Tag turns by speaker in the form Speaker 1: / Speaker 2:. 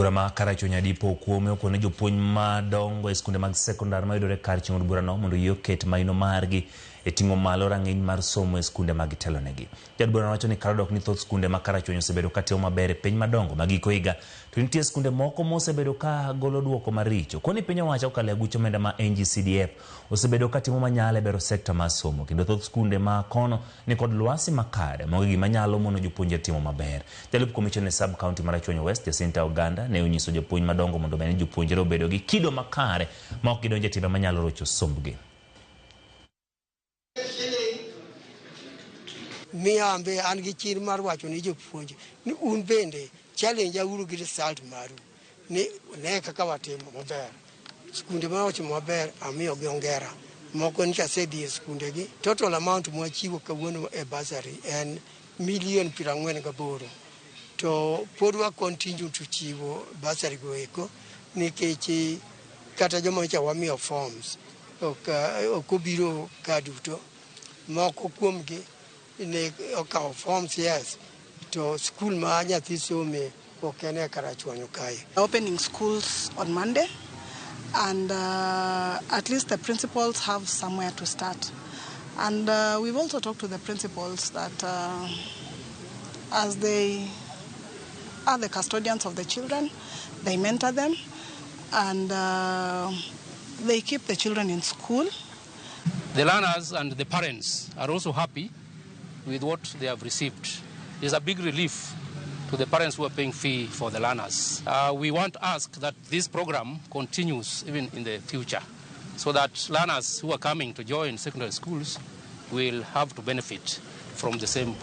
Speaker 1: Bura ma Karachuonyo Adipo Okuome okone jopuonj madongo e skunde mag sekondar mayudore kar chieng' od burano mondo oyie oket maino margi e ting'o malo rang'iny mar somo e skunde ma gitelonegi. Jaod burano wacho ni kar odok ni thoth skunde ma Karachuonyo osebedo ka timo maber e penj madongo mag giko higa, to nitie skunde moko mosebedo ka golo duoko maricho. Koni piny owacho kokalo e aguch omenda ma NGCDF osebedo ka timo manyalo e bero sekta mar somo kendo thoth skunde ma kono ni kod lwasi makare maonge gima nyalo mono jopuonjre timo maber. Jalup komishona e sub county mar Rachuonyo West, Jacinta Oganda, ne onyiso jopuonj madongo mondo one ni jopuonjre obedo gi kido makare ma ok gidonjo e timbe manyalo rocho sombgi.
Speaker 2: Miyo an be an gi chir mar wacho ni jopuonj ni un bende challenge uru gi result maru ni ne kaka watimo maber. Skunde ma otimo maber amiyogi ongera. Moko nyicha asedhi e skunde gi. Total amount mwachiwo kawuono e bursary en milion 48. To pod wa continue to chiwo bursary go eko nikech kata joma nyocha wamiyo forms ok obiro ka duto. Moko kuomgi ne okawo forms, yes, to skul ma nyathi some ok en e Karachuonyo kae.
Speaker 3: Opening schools on Monday, and at least the principals have somewhere to start. And we've also talked to the principals that as they are the custodians of the children, they mentor them and they keep the children in school.
Speaker 4: The learners and the parents are also happy with what they have received. It's a big relief to the parents who are paying fee for the learners. We want to ask that this program continues even in the future, so that learners who are coming to join secondary schools will have to benefit from the same program.